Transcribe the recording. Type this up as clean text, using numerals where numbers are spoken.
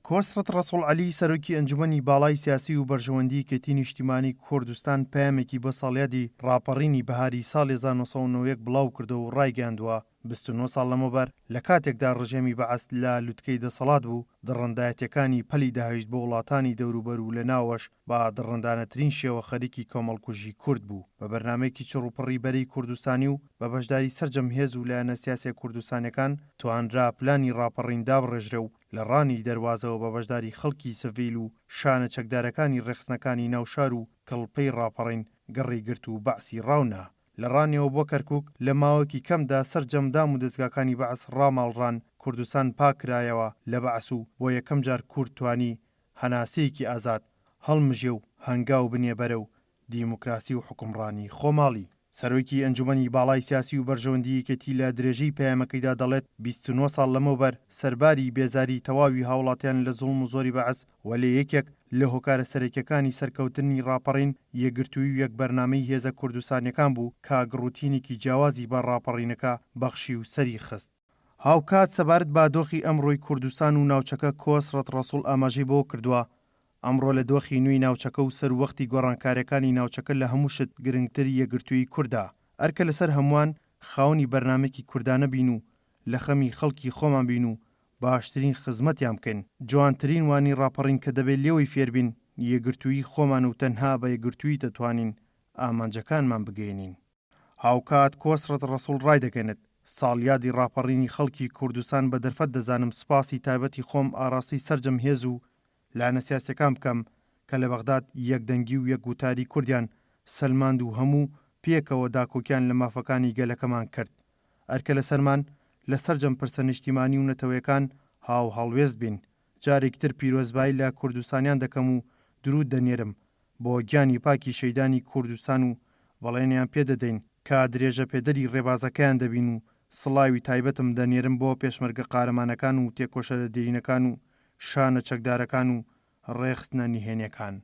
کۆسرەت ڕەسوڵ عەلی، سەرۆکی ئەنجومەنی باڵای سیاسی و بەرژەوەندی یەکێتی نیشتیمانی کوردستان پەیامێکی بۆ ساڵیادی ڕاپەڕینی بەهاری ساڵی 1991 بڵاوکردەوە و ڕایگەیاندووە، 29 ساڵ لەمەوبەر لە کاتێکدا ڕژێمی بەعس لە لوتکەی دەسەڵات بوو، دڕندایەتیەکانی پەلی دەهێشت بۆ وڵاتانی دەوروبەر و لە ناوەش بە دڕندانەترین شێوە خەریکی کۆمەڵکوژی کورد بوو بە بەرنامەیەکی چڕوپڕی بەرەی کوردستانی و بە بەشداری سەرجەم هێز و لایەنە سیاسیە کوردستانیەکان توانرا پلانی ڕاپەڕین دابڕێژرێ و لە ڕانی دەروازەوە بە بەشداری خەڵکی سڤیل و شانە چەکدارەکانی ڕێکخستنەکانی ناو شار و کڵپەی ڕاپەڕین گڕی گرت و بەعسی ڕاونا لە ڕانیەوە بۆ کەرکوک لە ماوەکی کەمدا سەرجەم دام و دەزگاکانی بەعس ڕاماڵران، کوردستان پاک کرایەوە لە بەعس و بۆ یەکەم جار کورد توانی هەناسەیەکی ئازاد هەڵمژێ و هەنگاو بنێ بەرەو دیموکراسی و حوکمڕانی خۆماڵی. سەرۆکی ئەنجومەنی باڵای سیاسی و بەرژەوەندی یەکێتی لە درێژەی پەیامەکەیدا دەڵێت 29 ساڵ لەمەوبەر سەرباری بێزاری تەواوی هاوڵاتیان لە زوڵم و زۆری بەعس وەلێ یەکێک لە هۆکارە سەرەکیەکانی سەرکەوتنی ڕاپەڕین یەکگرتووی و یەک بەرنامەی هێزە کوردستانیەکان بوو کە گڕوتینێکی جیاوازی بە ڕاپەڕینەکە بەخشی و سەری خست. هاوکات سەبارەت بە دۆخی ئەمڕۆی کوردستان و ناوچەکە کۆسرەت ڕەسوڵ ئاماژەی بەوە کردووە، ئەمڕۆ لە دۆخی نوێی ناوچەکە و سەروەختی گۆڕانکاریەکانی ناوچەکە لە هەموو شت گرنگتر یەکگرتوویی کوردە، ئەرکە لەسەر هەمووان خاوەنی بەرنامەیەکی کوردانە بین و لە خەمی خەڵکی خۆمان بین و باشترین خزمەتیان بکەین. جوانترین وانەی ڕاپەڕین کە دەبێ لێوەی فێربین یەکگرتوویی خۆمان و تەنها بە یەکگرتوویی دەتوانین ئامانجەکانمان بگەیەنین. هاوکات کۆسرەت ڕەسوڵ ڕایدەگەنێت، ساڵیادی ڕاپەڕینی خەڵکی کوردستان بە دەرفەت دەزانم سوپاسی تایبەتی خۆم ئاڕاستەی سەرجەم هێز و لایەنە سیاسیەکان بکەم کە لە بەغداد یەکدەنگی و یەک وتاری کوردیان سەلماند و هەموو پێکەوە داکۆکیان لە مافەکانی گەلەکەمان کرد. ئەرکە لەسەرمان لە سەرجەم پرسە نیشتیمانی و نەتەوەیەکان هاوهەڵوێست بین. جارێکی تر پیرۆزبایی لە کوردستانیان دەکەم و دروود دەنێرم بۆ گیانی پاکی شەیدانی کوردستان و بەڵێنیان پێ دەدەین کە درێژەپێدەری ڕێبازەکەیان دەبین و سڵاوی تایبەتم دەنێرم بۆ پێشمەرگە قارەمانەکان و تێکۆشەرە دێرینەکان و شانە چەکدارەکان و ڕێخستنە نهێنیەکان.